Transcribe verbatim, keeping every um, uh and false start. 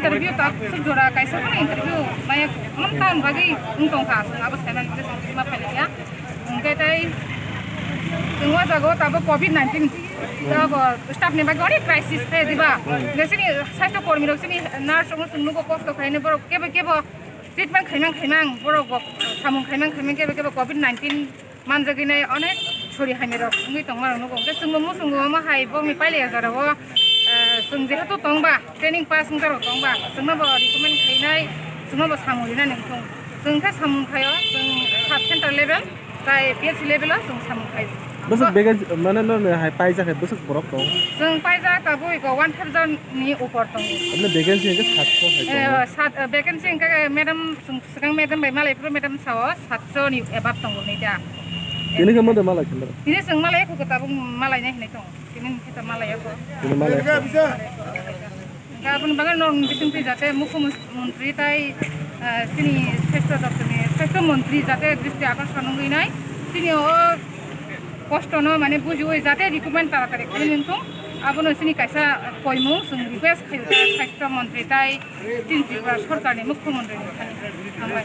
Interview tak suk jora kaisa phano interview maya kulam tan bagwi wng tong kha, chwng abo saimani bagwi chwng ma phai liya. Hwnkhe tei chwng o jaga o tabuk covid nineteen abo staff ni bagwi onek crisis khe diba. Hwnkhe chini sastho kormi rok, chini nurse rok no chwng nugo kosto khaini, borok kebo kebo treatment khaimang khaimang, borok bo samung khaimang khaimang kebo kebo covid nineteen manjagwi nai onek sori hamya rok wngwi tongma rok nugo. Hwnkhe chwngbo muchungo omo hai bokni pailaya jora o, eh, chwng jehetu tongba, training pass wngja rok tongba, chwngno bo recommend khainai, chwngno bo samung rinani wngthung. Chwng khe samung khaio, chwng sub center level tai P H C level o chwng samung khaio. Bwswk vacancy mane no hai paijak hai bwswk borok tong? Chwng paijak tabuk iko one thousand ni upor tongo. Amne vacancy hwnkhe satso hai tongo. Eh, sat, eh, vacancy hwnkhe madam chwng Swkang madam bai malai phuru madam sao satso ni above tongo hinwi da. Tini khe mode malai khwlai? Tini chwng malai kho, tabuk malai nai hinwi tongo. Tini hwnkhe ta malai kho. Tini malai kho. Hwnkhe aboni bagwi norokni bisingtwi jate mukhyamantri tai, ah, chini sastho doptorni sastho mantri jate dristi akorson wngwi nai. Chini o kosto no mane bujiwi jate recommend taratari khlai nang thung. Abono chini kaisa koimung chwng request khaio sastho mantri tai. Chini Tripura sorkarni mukhyamantri ni thani hambai.